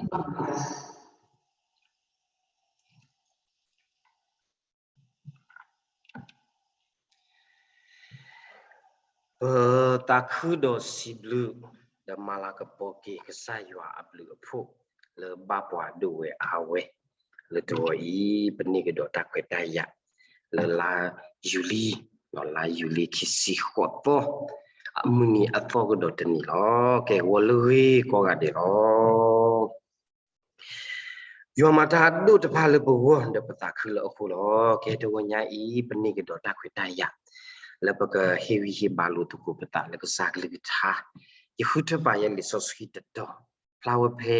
ပသးခုဒီးစံးဘျုး ဒီးမၤလၤကပီၤက့ၤကစၢ်ယွၤအဘျုးအဖှိၣ် လၢဘၣ်ပှၤဒိၣ်ဝဲအါဝဲ လၢတဂီၤအံၤ ပန့ၢ်ကဒီးတၢ်ခွဲးတၢ်ယာ် လၢလါယူၤလံ, လါယူၤလံခံဆံဃိးသီ, အမုၢ်နံၤအသီကဒီးတနံၤလီၤ. ကဲ ဂီၤလၢဂ့ၤကိးဂၤဒဲးလီၤ. ယွၤမၤတၢ်အဒိၣ်တဖၣ်လၢပဂီၢ် ဒီးပသးခုလၢအဃိလီၤ. ကဲ တဂီၤညါအံၤ ပန့ၢ်ကဒီးတၢ်ခွဲးတၢ်ယာ် လၢပကဟ့ၣ်ဂံၢ်ဟ့ၣ်ဘါလိာ်သကိးပသးလၢကစၢ်ကလုၢ်ကထါ, ယဃုထၢပာ်ယဲလံာ်စီဆှံတတီၤ, ဖျါဝဲဖဲ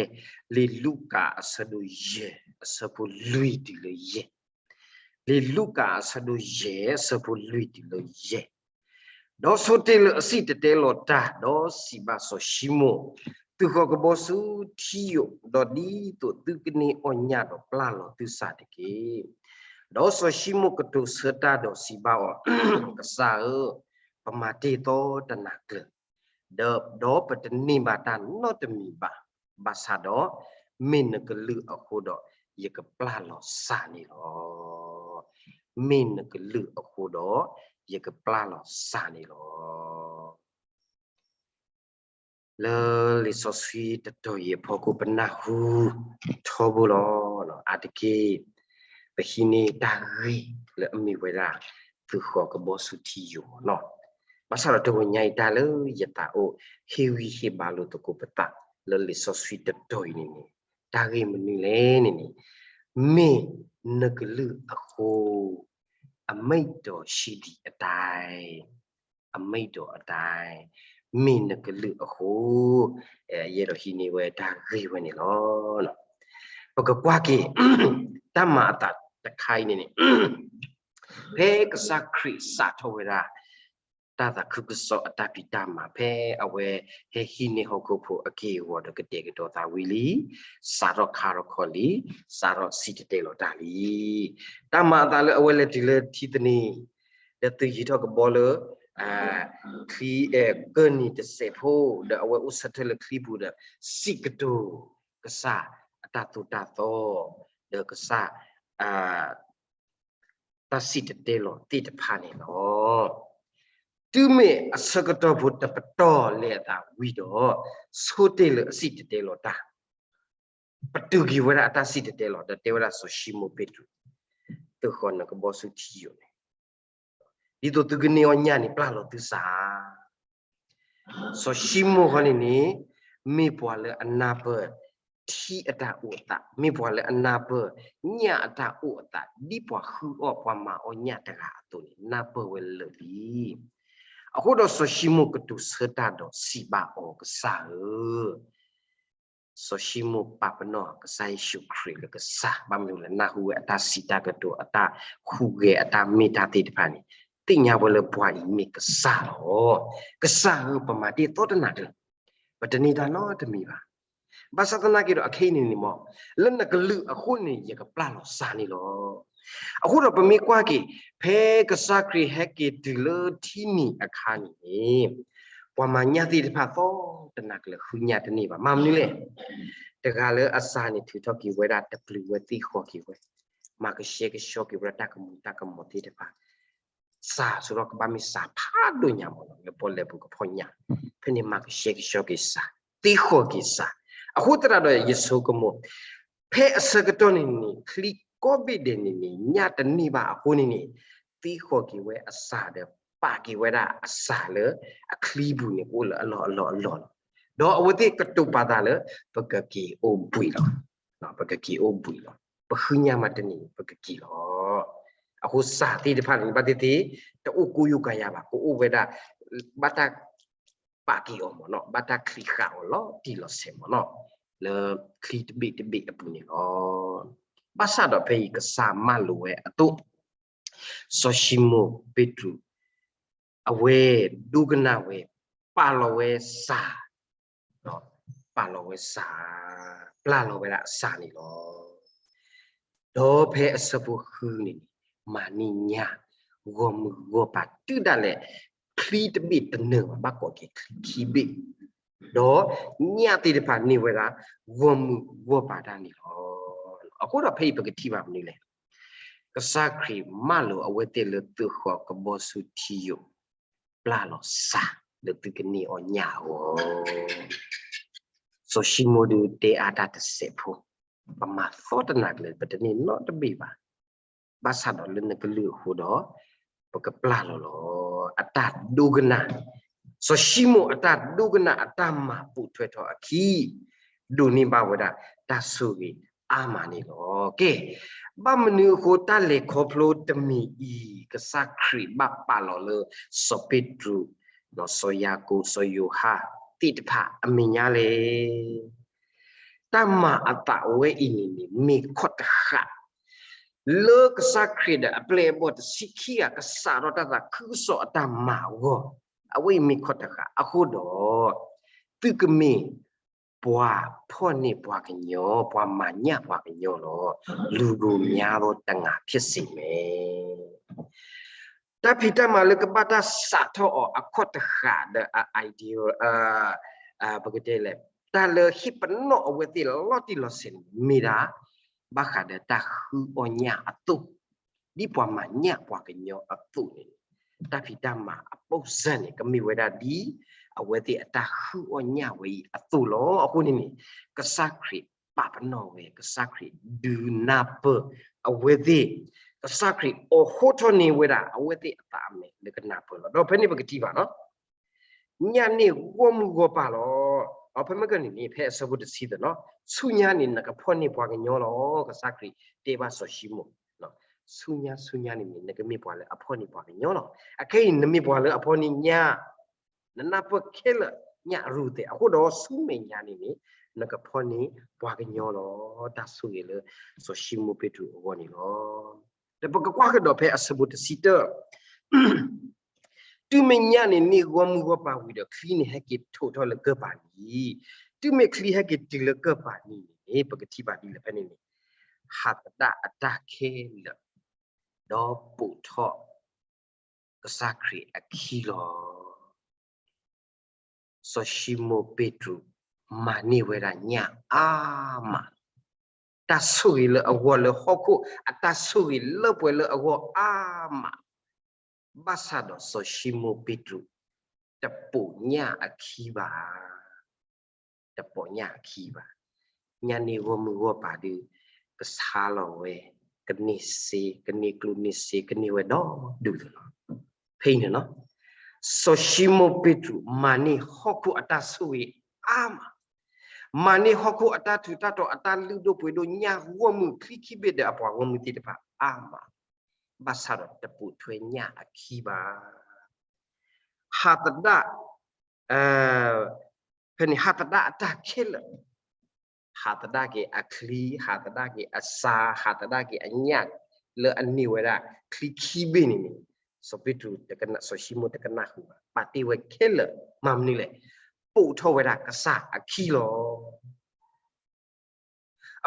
လံာ်လူၤကၣ်အဆၢဒိၣ်ယဲၢ် အဆၢဖိလွံၢ်တုၤလၢယဲၢ် လံာ်လူၤကၣ်အဆၢဒိၣ်ယဲၢ် အဆၢဖိလွံၢ်တုၤလၢယဲၢ်. ဒီးဆိတ့ၢ်လၢအစံၣ်တဲၤတဲလီၤတၢ်, ဒီးစံးဘၣ်စီၤၡံမိၣ်, သုးဃီၤကဘီဆူထံယိာ်, ဒီးဒ်သိးသုကန့ၢ်အီၣ်ညၣ်ဒီးပျၢ်လီၤသုသးတက့ၢ်. ဒီးစီၤၡံမိၣ်ကတိၤဆၢတၢ်ဒီးစံးဘၣ်အီၤ, ကစၢ်ဧၢ, ပမၤတ့ၢ်သီတနၤကျၢၤ ဒီး ဒီးပတန့ၢ်ဘၣ်တၢ်နီတမံၤဘၣ်. ဘၣ်ဆၣ်ဒီး မ့ၢ်နကလုၢ်အဃိဒီး ယကပျၢ်လီၤစၢ်န့ၣ်လီၤ. မ့ၢ်နကလုၢ်အဃိဒီး ယကပျၢ်လီၤစၢ်န့ၣ်လီၤ. လၢလံာ်စီဆှံတတီၤအံၤအဖီခိၣ် ပနၢ်ဟူထီဘိလီၤ. အါတက့ၢ် ပဟံးန့ၢ်တၢ်ဂ့ၢ်လၢအမ့ၢ်ဝဲဒၣ် သုးဃီၤကဘီဆူထံယိာ်မ့ၢ်နီၤ. ဘၣ်ဆၣ်ဒီးတဂီၤညါအံၤတၢ်လၢယသးအိၣ် ဟ့ၣ်ဂံၢ်ဟ့ၣ်ဘါလိာ်သကိးပသး လၢလံာ်စီဆှံတတီၤအံၤန့ၣ်န့ၣ် တၢ်ဂ့ၢ်မနုၤလဲၣ်န့ၣ်န့ၣ် မ့ၢ်နကလုၢ်အဃိ အမိန့်တော်ရှိသည်အတိုင်း, အမိန့်တော်အတိုင်း, မ့ၢ်နကလုၢ်အဃိ, ယအဲၣ်ဒိးဟံးန့ၢ်ဝဲတၢ်ဂ့ၢ်ဝဲန့ၣ်လီၤ. ပကကွၢ်က့ၤ တၢ်မၤအသးတခါအံၤန့ၣ်န့ၣ် ဖဲကစၢ်ခရံာ်စးထီၣ်ဝဲဒၣ် တၢ်သးခုကစီၣ်အတၢ်ဖံးတၢ်မၤ ဖဲအဝဲဟဲဟံးန့ၢ်ဟီၣ်ခိၣ်ဖိအက့ၢ်အဂီၤဒီးကတဲာ်ကတီၤသးဝံၤလံ, စးထီၣ်ခါထီၣ်ခီၣ်လံ, စးထီၣ်စံၣ်တဲၤတဲလီၤတၢ်လံ. တၢ်မၤအသးလၢအဝဲလဲၤတုၤလၢထံသနံၤ ဒီးသုးယံၤထီၣ်ကဘီလၢ ချံ ကၢၢ်နံၤတစဲးဖိ ဒီးအဝဲအိၣ်ဆၢထၢၣ်လၢချံပူၤဒီး စံးကတိၤ ကစၢ်အတၢ်သိၣ်တၢ်သီ ဒီးကစၢ် တၢ်စံၣ်တဲၤတဲလီၤသ့ၣ်တဖၣ်န့ၣ်လီၤ. တုၤမ့ၢ်အဆၢကတီၢ်ဖိတပတီၢ်လဲၤအသးဝံၤဒီး ဆိတ့ၢ်လၢအစံၣ်တဲၤတဲလီၤတၢ်, ပတုာ်က့ၤဝဲဒၣ်အတၢ်စံၣ်တဲၤတဲလီၤ ဒီးတဲဝဲဒၣ်စီၤၡံမိၣ်ပ့းတရူး, သုးဃီၤနကဘီဆူထံယိာ်န့ၣ် ဒ်သိးသုကန့ၢ်အီၣ်ညၣ်န့ၣ် ပျၢ်လီၤသုသး. စီၤၡံမိၣ်ဃီန့ၣ်န့ၣ် မ့ၢ်ပှၤလၢအနၢ်ပၢၢ် ထံအတၢ်အိၣ်အသး, မ့ၢ်ပှၤလၢအနၢ်ပၢၢ် ညၣ်အတၢ်အိၣ်အသး, ဒ်ပှၤဃုအီၣ်ပှၤမၤအီၣ်ညၣ်တဂၤအသိးန့ၣ် နၢ်ပၢၢ်ဝဲလၢာ်လံ. အဃိဒီးစီၤၡံမိၣ်ကတိၤဆၢတၢ်ဒီးစံးဘၣ်အီၤ, ကစၢ်ဧၢ, စီၤၡံမိၣ်ပာ်ပနီၣ်ကစၢ်ယ့ၣ်ၡူးခရံာ်လၢကစၢ်, ဘၣ်မနုၤလဲၣ်, နၢ်ဟူဝဲအတၢ်စံးတၢ်ကတိၤ အတၢ်ဟူးဂဲၤ အတၢ်မ့ၢ်တၢ်သ့ၣ်တဖၣ်န့ၣ် သ့ၣ်ညါဝဲလၢပှၤအံၤမ့ၢ်ကစၢ်လီၤ. ကစၢ်ဧၢ, ပမၤတ့ၢ်သီတနၤကျၢၤ, ပတန့ၢ်တၢ်နီတမံၤဘၣ်. ဘၣ်ဆၣ်သနာ်က့ဒီး အခဲအံၤန့ၣ်န့ၣ်မ့ၢ် လၢနကလုၢ်အဃိန့ၣ် ယကပျၢ်လီၤစၢ်န့ၣ်လီၤ. အဃိဒီးပမ့ၢ်ကွၢ်က့ၤ ဖဲကစၢ်ခရံာ်ဟဲက့ၤတုၤလၢထံနံၤအခါန့ၣ် ပှၤမၤညၣ်သ့ၣ်တဖၣ်သီတနၤကျၢၤ ဃုညၣ်တန့ၢ်ဘၣ်. မၤမနုၤလဲၣ်, တဂၤလၢအစၢန့ၣ် ထုးထီၣ်က့ၤဝဲဒၣ်တပျုာ်ဝဲ သ့ၣ်ဃီၤက့ၤဝဲ, မၤကဆှဲကဆှီက့ၤဝဲဒၣ်တၢ်ကမူၤတၢ်ကမီၤသ့ၣ်တဖၣ် စၢ်ဆိဒီးကဘၣ်မ့ၢ်စၢ်ဖးဒိၣ်ညါမ့ၢ်နီၤ, လၢပီၣ်လဲၣ်ပူၤကဖီၣ်ညၣ်, ဖဲန့ၣ်မၤကဆှဲကဆှီက့ၤစၢ်, သ့ၣ်ဃီၤက့ၤစၢ်. အဃိသတးဒီးယဆိကမိၣ်, ဖဲအဆၢကတီၢ်န့ၣ်န့ၣ် ချံကိးဘ့ၣ်ဒဲးန့ၣ်န့ၣ် ညၣ်တန့ၢ်ဘၣ်အဃိန့ၣ်န့ၣ် သ့ၣ်ဃီၤက့ၤဝဲအစၢ်ဒီး ပာ်က့ၤဝဲဒၣ်အစၢ်လၢအချံပူၤန့ၣ် ကအိၣ်လၢအလီၢ်အလီၢ်အလီၢ်လီၤ. ဒီးအဝဲသ့ၣ်ကတိၤပာ်သးလၢ ပကက့ၤအိၣ်ဘှံးလီၤ. ပကက့ၤအိၣ်ဘှံးလီၤ. ပဃုညၣ်မးတန့ၢ် ပကက့ၤလီၤ. အဃိစၢ်သ့ၣ်တဖၣ်န့ၣ် ဘၣ်သ့ၣ်သ့ၣ် တအိၣ်ကိးယုၢ်ကၤယၤဘၣ်, ကအိၣ်ဝဲဒၣ် ဘၣ်တၢ်ပာ်က့ၤအီၤမ့ၢ်နီၤ, ဘၣ်တၢ်ချံးဃာ်အီၤလီၤတံၢ်လီၤဆဲးမ့ၢ်နီၤ, လၢချံတဘ့ၣ်တဘ့ၣ်အပူၤန့ၣ်လီၤ. ဘၣ်ဆၣ်ဒီးဖဲအံၤကစၢ်မၢလိာ်ဝဲအသိး စီၤၡံမိၣ်ပ့းတရူး အဝဲဒိကနၣ်ဝဲ ပာ်လီၤဝဲစၢ်, ပာ်လီၤဝဲစၢ်, ပျၢ်လီၤဝဲဒၣ်အစၢ်န့ၣ်လီၤ. ဒီးဖဲအဆၢဖိဃုန့ၣ်န့ၣ် မၤန့ၢ်ညၣ် ဂီၢ်မုၢ်ဂီၢ်ပၤတုၤဒၣ်လဲာ် ချံတဘ့ၣ်တနၢၤဘၣ်, ဘၣ်ကိးက့ၤချံခံဘ့ၣ် ဒီးညၣ်သ့ၣ်တဖၣ်န့ၢ်ဝဲဒၣ် ဂီၢ်မုၢ်ဂီၢ်ပၤတၢ်န့ၣ်လီၤ. အဃိဒီးဖဲအံၤပကထံၣ်ဘၣ်မနုၤလဲၣ်. ကစၢ်ခရံာ်မၢလီၤအဝဲသ့ၣ်လၢသုးဃီၤကဘီဆူထံယိာ်, ပျၢ်လီၤစၢ်လၢသုကန့ၢ်အီၣ်ညၣ်အဂီၢ် စီၤၡံမိၣ်ဒုးတဲအါတၢ်တစဲးဖိ, ပမၤသီတနၤကျၢၤ ပတန့ၢ်နီတဘ့ၣ်ဘၣ်. ဘၣ်ဆၣ်ဒီးလၢနကလုၢ်အဃိဒီး ပကပျၢ်လီၤလီၤ. အတၢ်ဒိကနၣ်, စီၤၡံမိၣ်အတၢ်ဒိကနၣ်အတၢ်မၤပိာ်ထွဲထီၣ်အခံ ဒိးန့ၢ်ဘၣ်ဝဲဒၣ်တၢ်ဆိၣ်ဂ့ၤအါမးန့ၣ်လီၤ. ကဲ, ဘၣ်မနုၤအဃိတၢ်လဲၤခီဖျိတမံၤအံၤ ကစၢ်ခရံာ်ဘၣ်ပာ်လီၤလၢ စီၤပ့းတရူး, စီၤယၤကိာ်, စီၤယိၤဟၣ်သ့ၣ်တဖၣ်အမဲာ်ညါလဲၣ်. တၢ်မၤအသးဝဲအံၤန့ၣ်န့ၣ် မ့ၢ်ခီၣ်တဃာ် လၢကစၢ်ခရံာ်ဒီးအပျဲၢ်အဘီၣ်တဆံခံဂၤ ကစးထီၣ်တၢ်သးခုကစီၣ်အတၢ်မၤအဂီၢ်, အဝဲအံၤမ့ၢ်ခီၣ်တဃာ်အဃိဒီး, သုကမ့ၢ်ပှၤဖီၣ်န့ၢ်ပှၤကညီ, ပှၤမၤညၣ်ပှၤကညီလီၤ. လူကိုများသောတံငါဖြစ်စေမယ်. တၢ်ဖံးတၢ်မၤလၢကဘၣ်တၢ်စးထီၣ်အီၤအခီၣ်တဃာ်ဒီးအ idea, ပကတဲလဲၣ်, တၢ်လၢဟ့ၣ်ပနီၣ်အဝဲသ့ၣ်လီၤတံၢ်လီၤဆဲးန့ၣ် မ့ၢ်ဒၣ် ဘၣ်ဃးဒီးတၢ်ဃုအီၣ်ညၣ်အသိး, ဒ်ပှၤမၤညၣ်ပှၤကညီအသိးန့ၣ်, တၢ်ဖံးတၢ်မၤအပိၢ်စၢ်န့ၣ် ကမ့ၢ်ဝဲဒၣ်ဒ် အဝဲသ့ၣ်အတၢ်ဃုအီၣ်ညၣ်ဝဲအံၤအသိးလီၤ. အဃိန့ၣ်န့ၣ်, ကစၢ်ခရံာ်ပာ်ပနီၣ်ဝဲ, ကစၢ်ခရံာ်ဒုးနၢ်ပၢၢ်အဝဲသ့ၣ်, ကစၢ်ခရံာ်အိးထီၣ်န့ၢ်ဝဲဒၣ်အဝဲသ့ၣ်အသးအမဲာ်လၢကနၢ်ပၢၢ်လီၤ. ဒီးဖဲန့ၣ်ပကထံၣ်ဘၣ်လီၤ. ညၣ်န့ၢ်ဂီၢ်မုၢ်ဂီၢ်ပၤလီၤ. အဖဲမ့ၢ်ကန့ၣ်န့ၣ် ဖဲအဆၢဖိတဆံသၢနီၤ, ဆူညါန့ၣ် နကဖီၣ်န့ၢ်ပှၤကညီလီၤ. ကစၢ်ခရံာ်တဲဘၣ်စီၤၡံမိၣ်, ဆူညါဆူညါန့ၣ်န့ၣ် နကမ့ၢ်ပှၤလၢအဖီၣ်န့ၢ်ပှၤကညီလီၤ. အခဲအံၤနမ့ၢ်ပှၤလၢအဖီၣ်န့ၢ်ညၣ်, နနၢ်ပၢၢ်ခဲလၢာ်ညၣ်အရူၢ်သဲး, အဃိဒီးဆူမဲာ်ညါန့ၣ်န့ၣ် နကဖီၣ်န့ၢ်ပှၤကညီလီၤ. တၢ်ဆိၣ်ဂ့ၤလၢစီၤၡံမိၣ်ပ့းတရူးအဂီၢ်န့ၣ်လီၤ. ဒီးပကကွၢ်ကဒီးဖဲအဆၢဖိတဆံတၢ တုၤမ့ၢ်ညၣ်န့ၣ်န့ၢ်ဂီၢ်မုၢ်ဂီၢ်ပၤဝံၤဒီး ချံန့ၣ်ဟဲက့ၤထိးထီၣ်လၢကၢၢ်ပၤနံၤ, တုၤမ့ၢ်ချံဟဲက့ၤတုၤလၢကၢၢ်ပၤနံၤန့ၣ်န့ၣ် ပကထံၣ်ဘၣ်ဒ်လဲၣ်ဖဲန့ၣ်န့ၣ်, ဟးသဒၣ်အတၢ်ခဲလၢာ်, ဒီးပိာ်ထီၣ်ကစၢ်ခရံာ်အခံလီၤ. စီၤၡံမိၣ်ပ့းတရူး မၤန့ၢ်ဝဲဒၣ်ညၣ်အါမး, တၢ်ဆိၣ်ဂ့ၤလၢအဂီၢ်လၢဟီၣ်ခိၣ် အတၢ်ဆိၣ်ဂ့ၤလၢပှဲၤလၢအဂီၢ်အါမး, ဘၣ်ဆၣ်ဒီးစီၤၡံမိၣ်ပ့းတရူး တပိာ်ညၣ်အခံဘၣ်, တပိာ်ညၣ်အခံဘၣ်. ညၣ်န့ၢ်ဂီၢ်မုၢ်ဂီၢ်ပၤဒီး ကဆါလီၤဝဲ, ကန့ၢ်စ့, ကန့ၢ်ကျိၣ်န့ၢ်စ့, ကန့ၢ်ဝဲဒီဒူၣ်လီၤ. ဖဲအံၤန့ၣ်လီၤ, စီၤၡံမိၣ်ပ့းတရူးမၤန့ၢ်ဟီၣ်ခိၣ်အတၢ်ဆိၣ်ဂ့ၤအါမး, မၤန့ၢ်ဟီၣ်ခိၣ်အတၢ်ထူးတၢ်တီၤ အတၢ်လုၢ်ဒိၣ်ပှ့ၤဒိၣ် ညၣ်ဂီၢ်မုၢ်ချံခံဘ့ၣ်ဒီးအပှၤဂီၢ်မုၢ်သ့ၣ်တဖၣ်အါမး, ဘၣ်ဆၣ်ဒီးတပိာ်ထွဲညၣ်အခံဘၣ်. ဟးသဒၣ်, ဖဲန့ၣ်ဟးသဒၣ်အတၢ်ခဲလၢာ်, ဟးသဒၣ်က့ၤအချံ, ဟးသဒၣ်က့ၤအစါ, ဟးသဒၣ်က့ၤအညၣ်လၢအန့ၢ်ဝဲဒၣ်ချံခံဘ့ၣ်န့ၣ်န့ၣ်, စီၤပ့းတရူး, စီၤၡံမိၣ်တကနၣ်ဃုာ်ဘၣ်, ပာ်တ့ၢ်ဝဲခဲလၢာ်, မၤမနုၤလဲၣ်, ပိာ်ထီၣ်ဝဲဒၣ်ကစၢ်အခံလီၤ.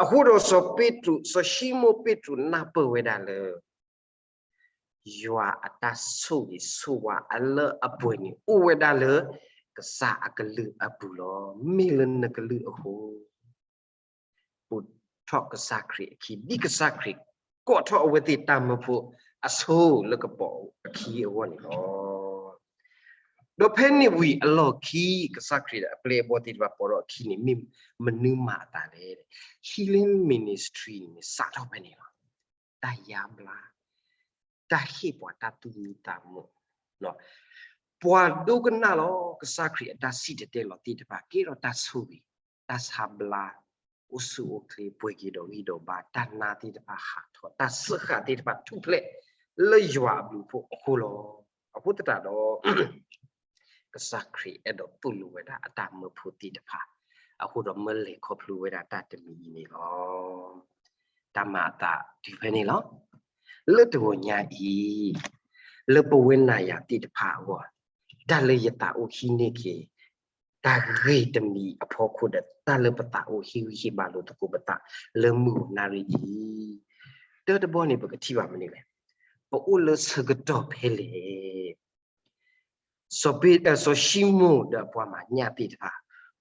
အဃိဒီးစီၤပ့းတရူး, စီၤၡံမိၣ်ပ့းတရူးနၢ်ပၢၢ်ဝဲဒၣ်လၢ ယွၤအတၢ်ဆိၣ်ဂ့ၤဆိၣ်ဝါအလၢအပှဲၤန့ၣ် အိၣ်ဝဲဒၣ်လၢကစၢ်အကလုၢ်အပူၤလီၤ. မ့ၢ်လၢနကလုၢ်အဃိ, ပိာ်ထီၣ်ကစၢ်ခရံာ်အခံ ဒ်ကစၢ်ခရံာ်ကိးထီၣ်အဝဲသ့ၣ်တၢ်မၢဖိအဆိလၢကပိာ်အခံအဂီၢ်န့ၣ်လီၤ. ဒီးဖဲန့ၣ်ဝံၤအလီၢ်ခံ ကစၢ်ခရံာ်ဒီးအပျဲၢ်အဘီၣ်သ့ၣ်တဖၣ်ပိာ်ထီၣ်အခံန့ၣ် မ့ၢ်မနုၤမၤအသးလဲၣ်. Healing ministry န့ၣ် စးထီၣ်ဖဲန့ၣ်လီၤ. တၢ်ယါဘျါ, တၢ်ဟ့ၣ်ပှၤတၢ်သူၣ်မံသးမုာ်, ပှၤဒိကနၣ်လီၤ ကစၢ်ခရံာ်အတၢ်စံၣ်တဲၤတဲလီၤသ့ၣ်တဖၣ် ကဲထီၣ်တၢ်ဆိၣ်ဂ့ၤ, တၢ်ဆါဘျါ, အိၣ်ဆူၣ်အိၣ်ချ့, ပှဲၤက့ၤဒီးဂံၢ်ဒီးဘါ, တၢ်နါသ့ၣ်တဖၣ်ဟးထီၣ်, တၢ်စၢဃာ်သ့ၣ်တဖၣ်ထူၣ်ဖျဲးလၢယွၤအဘျုးအဖှိၣ်အဃိလီၤ. အဃိသတးဒီး ကစၢ်ခရံာ်အဲၣ်ဒိးသိၣ်လိဝဲဒၣ်အတၢ်မၢဖိသ့ၣ်တဖၣ်, အဃိဒီးမၢလဲၤခီဖျိဝဲဒၣ်တၢ်တမံၤအံၤန့ၣ်လီၤ. တၢ်မၤအသးတုၤဖဲန့ၣ်လီၤ. လၢတဂီၤညါအံၤ, လၢပဝဲနၤယၤသ့ၣ်တဖၣ်အဂီၢ်, တၢ်လၢယသးအိၣ်ဟံးန့ၢ်က့ၤ တၢ်ဂ့ၢ်တမံၤအဖီခိၣ်ဒီး တၢ်လၢပသးအိၣ်ဟ့ၣ်ဂံၢ်ဟ့ၣ်ဘါလိာ်သကိးပသးလၢမုၢ်ဂီၤနၣ်ရံၣ်အံၤ, တၢ်တဘီန့ၣ် ပကထံၣ်ဘၣ်မနုၤလဲၣ်. ပအိၣ်လၢဆၢကတီၢ်ဖဲလဲၣ်. စီၤပ့, စီၤၡံမိၣ်ဒီးအပှၤမၤညၣ်သ့ၣ်တဖၣ်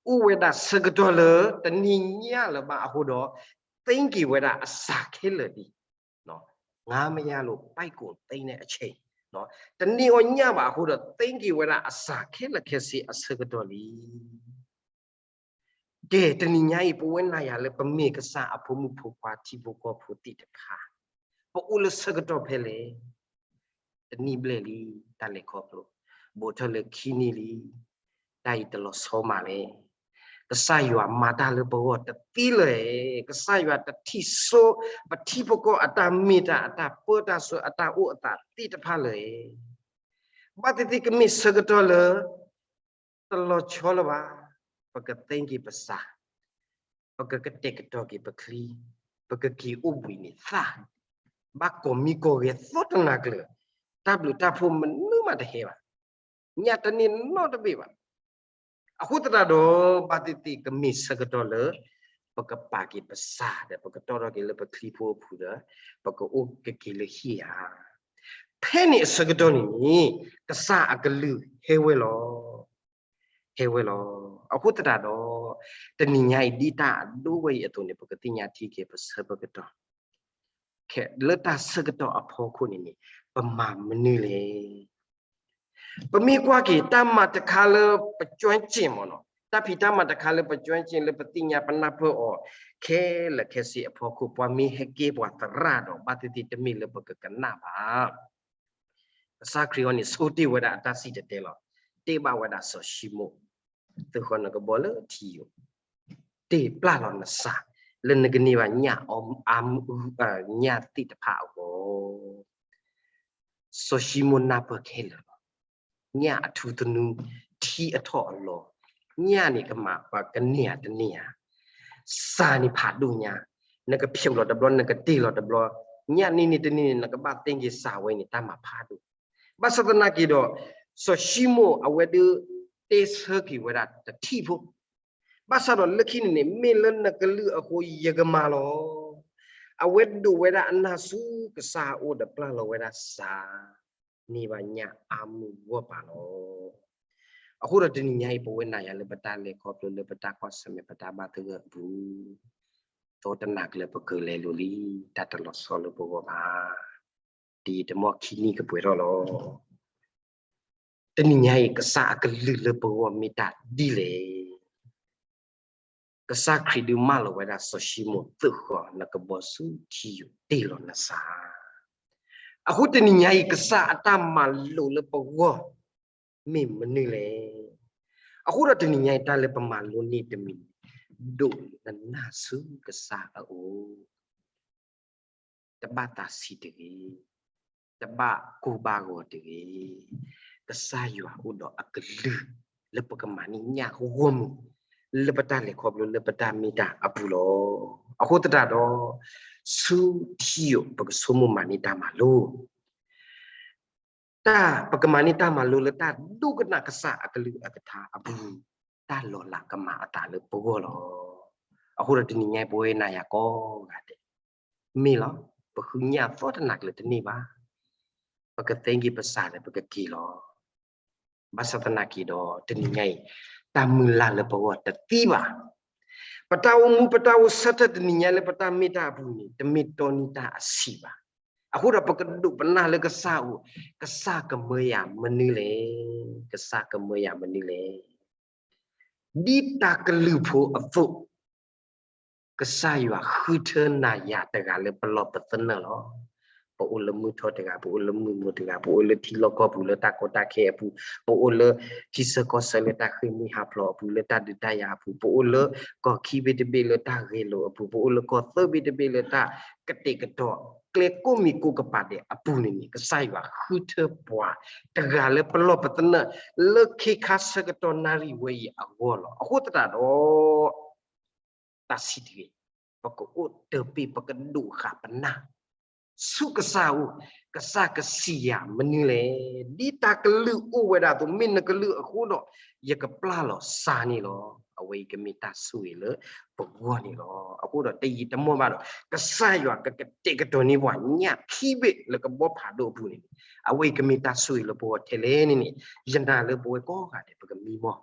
အိၣ်ဝဲဒၣ်ဆၢကတီၢ်လၢတနံၤညါလၢၤဘၣ်အဃိဒီး သ့က့ၤဝဲဒၣ်အစၢ်ခဲလၢာ်လံ. ငါမယါလိာ် ပိုက်ကိုသ့နဲ့အချိန်, တနံၤအီၤညါဘၣ်အဃိဒီး သ့က့ၤဝဲဒၣ်အစၢ်ခဲလၢာ်ခဲဆ့အဆၢကတီၢ်လံ. ကဲ တနံၤညါအံၤ ပဝဲနၤယၤလၢပမ့ၢ်ကစၢ်အဖိမုၣ်ဖိခွါ ထံဖိကီၢ်ဖိသ့ၣ်တဖၣ်, ပအိၣ်လၢဆၢကတီၢ်ဖဲလဲၣ်. တနံၣ်ဘျဲၣ်လံ, တၢ်လဲၤခီဖျိ, ဘူးထီၣ်လၢခံနံၣ်လံ, တၢ်အံၤတလီၤဆီမးလဲၣ်. ကစၢ်ယွၤမၤတၢ်လၢပဂီၢ်တသ့လၢၤ, ကစၢ်ယွၤတထံၣ်စိ ပထံပကီၢ်အတၢ်မ့ၢ်တၢ် အတၢ်ပၢတၢ်ဆှၢ အတၢ်အိၣ်အသးသ့ၣ်တဖၣ်လၢၤ. ဘၣ်သ့ၣ်သ့ၣ်ကမ့ၢ်ဆၢကတီၢ်လၢ တလီၤဆီလၢၤဘၣ်, ပကသ့က့ၤပစၢ်, ပကကတဲာ်ကတီၤက့ၤပချံ, ပကက့ၤအိၣ်ဘှံးနံၤသၣ်, ဘၣ်ကိးမံကိးဂဲၤသီတနၤကျၢၤ, တၢ်ဘျုးတၢ်ဖှိၣ်မနုၤမးတဟဲဘၣ်, ညၣ်တန့ၢ်နီတဘ့ၣ်ဘၣ်. အဃိသတးဒီး ဘၣ်သ့ၣ်သ့ၣ်ကမ့ၢ်ဆၢကတီၢ်လၢ ပကပာ်က့ၤပစၢ်ဒီး ပကတီၢ်ထီၣ်က့ၤလၢပချံဖိအပူၤဒီး ပကအိၣ်ကက့ၤလၢဟံၣ်ဧါ. ဖဲန့ၣ်အဆၢကတီၢ်န့ၣ် ကစၢ်အကလုၢ်ဟဲဝဲလီၤ. ဟဲဝဲလီၤ. အဃိသတးဒီး တနံၤညါအံၤ ဒ်တၢ်အဒိဝဲအံၤအသိးန့ၣ် ပကသ့ၣ်ညါထံက့ၤပဆၢကတီၢ် ခဲလၢာ် တၢ်ဆၢကတီၢ်အဖီခိၣ်န့ၣ်န့ၣ် ပမၤမနုၤလဲၣ်. ပမ့ၢ်ကွၢ်က့ၤ တၢ်မၤတခါလၢပကၠွက့ၣ်မ့ၢ်နီၤ, တၢ်ဖံးတၢ်မၤတခါလၢပကၠွကၣ်လၢပသ့ၣ်ညါပနၢ်ပၢၢ်အီၤ ခဲလၢာ်ခဲဆ့အဖီခိၣ် ပှၤမ့ၢ်ဟဲကဲပှၤသရၣ်ဒီး ဘၣ်သ့ၣ်သ့ၣ်တမ့ၢ်လၢပကကနၣ်ဘၣ်. ကစၢ်ခရံာ်အံၤန့ၣ် ဆိတ့ၢ်ဝဲဒၣ်အတၢ်စံၣ်တဲၤတဲလီၤ. တ့ၢ်ဘၣ်ဝဲဒၣ်စီၤၡံမိၣ်, သုးဃီနကဘီလၢထံယိာ်, တ့ၢ်ပျၢ်လီၤနစၢ် လၢနကန့ၢ်ဘၣ်ညၣ် ညၣ်သ့ၣ်တဖၣ်အဂီၢ်. စီၤၡံမိၣ်နၢ်ပၢၢ်ခဲလၢာ်လီၤ. ညၣ်အထူသနူ, ထံအထီၣ်အလီၤ, ညၣ်န့ၣ်ကမၤပှၤကန့ၢ်ဧါတန့ၢ်ဧါ, စၢ်န့ၣ်ဖးဒိၣ်ညါ, နကဖျိးလီၤတဘျီ နကတ့ၢ်လီၤတဘျီ, ညၣ်န့ၣ်န့ၣ်တန့ၢ်န့ၣ် နကဘၣ်သ့က့ၤစၢ်ဝဲန့ၣ် တၢ်မၤဖးဒိၣ်. ဘၣ်ဆၣ်သနာ်က့ဒီး စီၤၡံမိၣ်အဝဲဒၣ်တဲဆၢက့ၤဝဲဒၣ်တထံၣ်ဖိ ဘၣ်ဆၣ်ဒီးလၢခံန့ၣ်န့ၣ် မ့ၢ်လၢနကလုၢ်အဃိယကမၤလီၤ. အဝဲဒိးဝဲဒၣ်အနၢ်ဆူကစၢ်အအိၣ်ဒီးပျၢ်လီၤဝဲဒၣ်စၢ်, န့ၢ်ဘၣ်ညၣ်အါမုၢ်ဂီၢ်ပၤလီၤ. အဃိဒီးတနံၤညါအံၤ ပဝဲနၤယၤလၢပတၢ်လဲၤခီဖျိလၢပတၢ်ကွၢ်ဆၢၣ်မဲာ်ပတၢ်ဘၣ်သဂၢၢ်အပူၤ, သီတနၤကျၢၤပကလဲၤလိၤလံ, တၢ်တလီၤဆီလၢပဂီၢ်ဘၣ်. တယံာ်တမီၢ်ခံနံၣ်ကပှဲၤထီၣ်လီၤ. တနံၤညါအံၤ ကစၢ်အကလုၢ်လၢပဂီၢ်မ့ၢ်တၢ်ဒ်လဲၣ်. ကစၢ်ခရံာ်ဒုးမၢလီၤဝဲဒၣ်စီၤၡံမိၣ် သုးဃီ နကဘီဆူထံယိာ် တ့ၢ်လီၤနစၢ်. အဃိတနံၤညါအံၤ ကစၢ်အတၢ်မၤလိာ်လၢပဂီၢ် မ့ၢ်မနုၤလဲၣ်. အဃိဒီးတနံၤညါအံၤ တၢ်လၢပမၤလိန့ၢ်တမံၤန့ၣ် ဒိးနနၢ်ဆူကစၢ်အအိၣ် တဘၣ်သးဆံးတဂ့ၤ, တဘၣ်ကိၢ်ဘၣ်ဂီၤတဂ့ၤ. ကစၢ်ယွၤအိၣ်ဒီးအကလုၢ် လၢပကမၤန့ၢ်ညၣ်ဂီၢ်မုၢ် လၢပတၢ်လဲၤခီဖျိလၢပတၢ်မ့ၢ်တၢ်အပူၤလီၤ. အဃိသတးဒီး ဆူထံယိာ် ပကဆိကမိၣ်မၤန့ၢ်တၢ်မၤလိ တၢ်ပကမၤန့ၢ်တၢ်မၤလိလၢတၢ်ဒိကနၣ်ကစၢ်အကလုၢ်အကထါအပူၤ, တၢ်လီၤလးကမၤအသးလၢပဂီၢ်လီၤ. အဃိဒီးတနံၤညါအံၤ ပဝဲနၤယၤကိးဂၤဒဲး မ့ၢ်လီၤ, ပဃုညၣ်သီတနၤကျၢၤတန့ၢ်ဘၣ်. ပကသ့က့ၤပစၢ်ဒီးပကက့ၤလီၤ. ဘၣ်ဆၣ်သနာ်က့ဒီး တနံၤညါအံၤ တၢ်မုၢ်လၢ်လၢပဂီၢ်တသံဘၣ်. ပတၢ်အိၣ်မူ ပတၢ်အိၣ်ဆၢထၢၣ်တနံၤညါလၢပတၢ်မ့ၢ်တၢ်အပူၤန့ၣ် တမ့ၢ်တီနံၤတၢ်အဆံးဘၣ်. အဃိဒီးပကဒိးပနၢ်လၢကစၢ်အအိၣ်, ကစၢ်ကမၢယၤမနုၤလဲၣ်, ကစၢ်ကမၢယၤမနုၤလဲၣ်. ဒ်တၢ်ကလုၢ်ဖိအသိး ကစၢ်ယွၤဃုထၢနၤယၤတဂၤလၢပလီၢ်ပသနၢၣ်လီၤ. ပအိၣ်လၢမုၢ်ထီၣ်တဂၤ, ပအိၣ်လၢမုၢ်မိၢ်တဂၤ, ပအိၣ်လၢထံလီၢ်ကီၢ်ပူၤလၢတၢ်ကီတၢ်ခဲအပူၤ, ပအိၣ်လၢထံဆၢကီၢ်ဆၢလၢတၢ်ဃ့ၢ်မှံဟးဖျိးအပူၤ လၢတၢ်ဒုးတၢ်ယၤအပူၤ, ပအိၣ်လၢကီၢ်ခံဘ့ၣ်တဘ့ၣ်လၢတၢ်ဂဲၤလိာ်အပူၤ, ပအိၣ်လၢကီၢ်သၢဘ့ၣ်တဘ့ၣ်လၢတၢ်ကတဲာ်ကတီၤ ကျဲကိးမံၤကိးကပၤဒဲးအပူၤန့ၣ်န့ၣ် ကစၢ်ယွၤဃုထၢပှၤတဂၤလၢပလီၢ်ပသနၢၣ် လၢခ့ခါဆၢကတီၢ်နၣ်ရံၣ်ဝဲအံၤအဂီၢ်လီၤ. အဃိသတးဒီး တၢ်ဆံးတဂ့ၤ, ပကအိၣ်တပ့ၢ် ပကဒိးဃာ်ပနၢ် ဆူကစၢ်အအိၣ်, ကစၢ်ကစံးယၤမနုၤလဲၣ်. ဒ်တၢ်ကလုၢ်အိၣ်ဝဲဒၣ်အသိး မ့ၢ်နကလုၢ်အဃိဒီး ယကပျၢ်လီၤစၢ်န့ၣ်လီၤ. အဝဲအံၤကမ့ၢ်တၢ်ဆိၣ်ဂ့ၤလၢပဂီၢ်န့ၣ်လီၤ. အဃိဒီးတယံာ်တမီၢ်ဘၣ်ဒီး ကစၢ်ယွၤကကတဲာ်ကတီၤန့ၢ်ပှၤညၣ်ခံဘ့ၣ်လၢကဘီဖးဒိၣ်အပူၤန့ၣ်, အဝဲအံၤကမ့ၢ်တၢ်ဆိၣ်ဂ့ၤလၢပဂီၢ်ထဲလဲၣ်န့ၣ်န့ၣ်, ယနာ်လၢပဝဲကိးဂၤဒဲး ပကမံမီၢ်,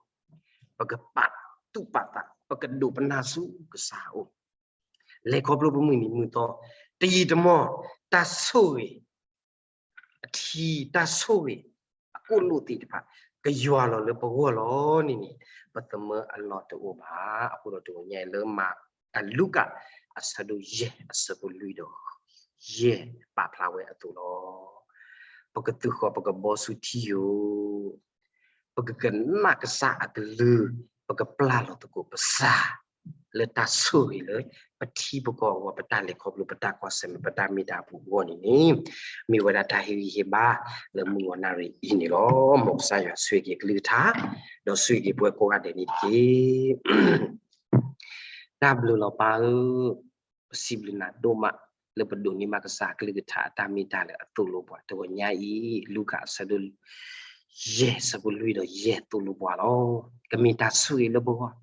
ပကပာ် ပကသူၣ်ပာ်သး, ပကဒိးပနၢ်ဆူကစၢ်အအိၣ်, လဲၤခီဖျိပမုၢ်နံၤမုၢ်သီ, တယံာ်တမီၢ်, တၢ်ဆိၣ်ဂ့ၤ အထံ, တၢ်ဆိၣ်ဂ့ၤအကိၣ်လိၣ်သ့ၣ်တဖၣ် ကယွၤလီၤလၢပဂီၢ်လီၤန့ၣ်န့ၣ်, ပသမၢအလီၢ်တအိၣ်ဘၣ်. အဃိဒီးတဂီၤညါအံၤလၢမၤ အလူၤကၣ် အဆၢဒိၣ်ယဲၢ် အဆၢဖိလွံၢ်ဒီးယဲၢ် ပာ်ဖျါဝဲအသိးလီၤ. ပကသူၣ်ဃီၤ ပကဘီဆူထံယိာ်, ပကကနၣ်ကစၢ်အကလုၢ်, ပကပျၢ်လီၤသကိးပသး လၢတၢ်ဆိၣ်ဂ့ၤလၢ ပထံပကီၢ်အဂီၢ်, ပတၢ်လဲၤခီဖျိ, ပတၢ်ကွၢ်ဆၢၣ်မဲာ်, ပတၢ်မ့ၢ်တၢ်ပူၤအဂီၢ်န့ၣ်န့ၣ်, မ့ၢ်ဝဲဒၣ်တၢ်ဟ့ၣ်ဂံၢ်ဟ့ၣ်ဘါ လၢမုၢ်ဂီၤနၣ်ရံၣ်အံၤန့ၣ်လီၤ. မ်ကစၢ်ယွၤဆိၣ်ဂ့ၤက့ၤအကလုၢ်ကထါ, ဒီးဆိၣ်ဂ့ၤက့ၤပဝဲကိးဂၤဒဲးန့ၣ်တက့ၢ်. တၢ်ဘျုးလီၤပၢ်ဧၢ, ပစံးဘျုးနၤဒိၣ်မး လၢပဒိးန့ၢ်ဘၣ်ကစၢ်အကလုၢ်ကထါအတၢ်မ့ၢ်တၢ်လၢအသိၣ်လိပှၤ. တဂီၤညါအံၤ လူၤကၣ်အဆၢဒိၣ်ယဲၢ် အဆၢဖိလွံၢ်ဒီးယဲၢ်သိၣ်လိပှၤလီၤ. ကမ့ၢ်တၢ်ဆိၣ်ဂ့ၤလၢပဂီၢ်,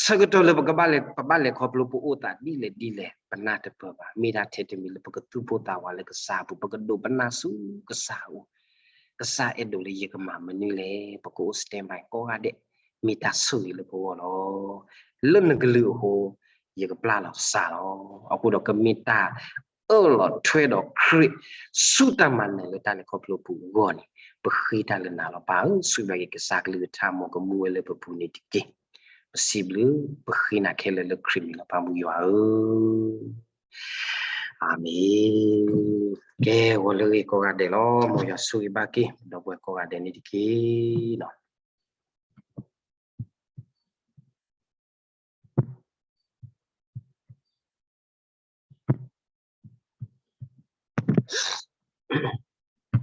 ဆၢကတီၢ်လၢပကဘၣ်လဲၤ, ပဘၣ်လဲၤခီဖျိပအိၣ်သးဒ်လဲၣ်ဒ်လဲၣ် ပနၢ်တပၢၢ်ဘၣ်. မ့ၢ်ဒၣ်ထဲတမံၤလၢပကသူၣ်ပိၢ်သးဝးလၢကစၢ်အပူၤ, ပကဒိးပနၢ်ဆူကစၢ်အအိၣ်, ကစၢ်အဲၣ်ဒိးလၢယကမၤမနုၤလဲၣ်, ပကအိၣ် stand by ကိးဂၤဒဲး, မ့ၢ်တၢ်ဆိၣ်ဂ့ၤလၢပဂီၢ်လီၤ. လၢနကလုၢ်အဃိ ယကပျၢ်လီၤကစၢ်လီၤ. အဃိဒီးကမ့ၢ်တၢ်အၢၣ်လီၤထွဲဒီးခရံာ် ဆူတၢ်မၤနၢၤလၢတၢ်လဲၤခီဖျိပူၤအဂီၢ်န့ၣ်, ပဃ့တၢ်လၢနၤလီၤပၢ်ဧၢ, ဆိၣ်ဂ့ၤဘၣ်က့ၤကစၢ်ကလုၢ်ကထါ မ်ကမူဝဲလၢပပူၤန့ၣ်တက့ၢ်. ပစံးဘျုး, ပဃ့နၤခဲလၢာ်လၢခရံာ်မံၤလီၤ ပၢ်မုၢ်ယွၤဧၢ, အၤမ့ၣ်. ကဲ, ဂီၤလၢအဂ့ၤကိးဂၤဒဲးလီၤ. မ်ယွၤဆိၣ်ဂ့ၤဘၣ်က့ၤ ဒီပုၢ်ဝဲၢ်ကိးဂၤဒဲးန့ၣ်တက့ၢ်.